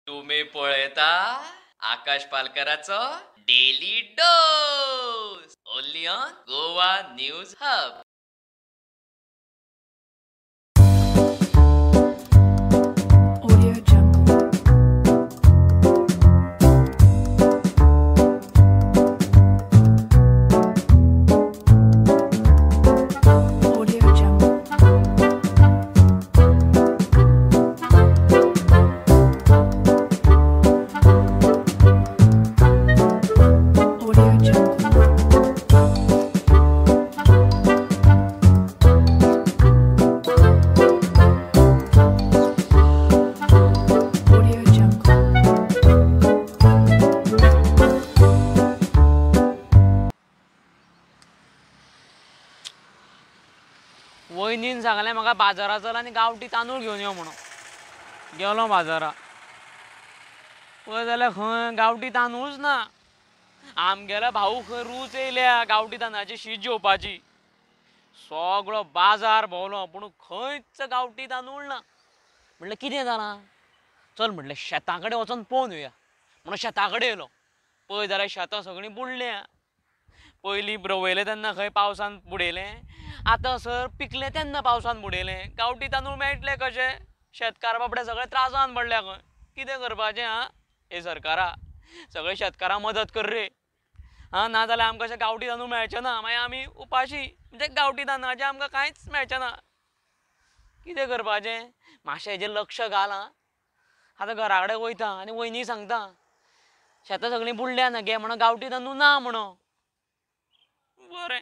तुमी पळयता आकाश पालकराचो daily dose, only on Goa news hub. Audio Jungle. Audio Jungle. Audio Jungle. Audio Jungle. वयनीन सांगलें म्हाका बाजारा चल आनी गांवठी तांदूळ घेवन यो म्हणून. गेलो बाजारा, पळय जाल्यार खंय गांवठी तांदूळच ना. आमगेल्या भाऊ खंय रूच येयल्या गांवठी तांदळाची शीत जेवपाची. सगळो बाजार भोंवलो पूण खंयच गांवठी तांदूळ ना. म्हणलें कितें जालां, चल म्हणलें शेतां कडेन वचोन पळोवन येवया. म्हणून शेतां कडेन येयलो, पळय जाल्यार शेतां सगळीं बुडल्यां. पयलीं रोवयलें तेन्ना खंय पावसान बुडयलें, आतां सर पिकलें तेन्ना पावसान बुडयलें. गांवठी तांदूळ मेळटले कशे? शेतकार बाबडे सगळे त्रासान पडल्या खंय. कितें करपाचें आं हे सरकारा, सगळे शेतकारांक मदत कर रे आं, नाजाल्यार आमकां अशें गांवठी तांदूळ मेळचे ना, मागीर आमी उपाशी. म्हणजे गांवठी तांदळाचें आमकां कांयच मेळचें ना. कितें करपाचें मातशें हेजेर लक्ष घाल आं. आतां घरा कडेन वयता आनी वयनी सांगता शेतां सगळीं बुडल्या ना गे म्हणून गांवठी तांदूळ ना म्हणून. बरें.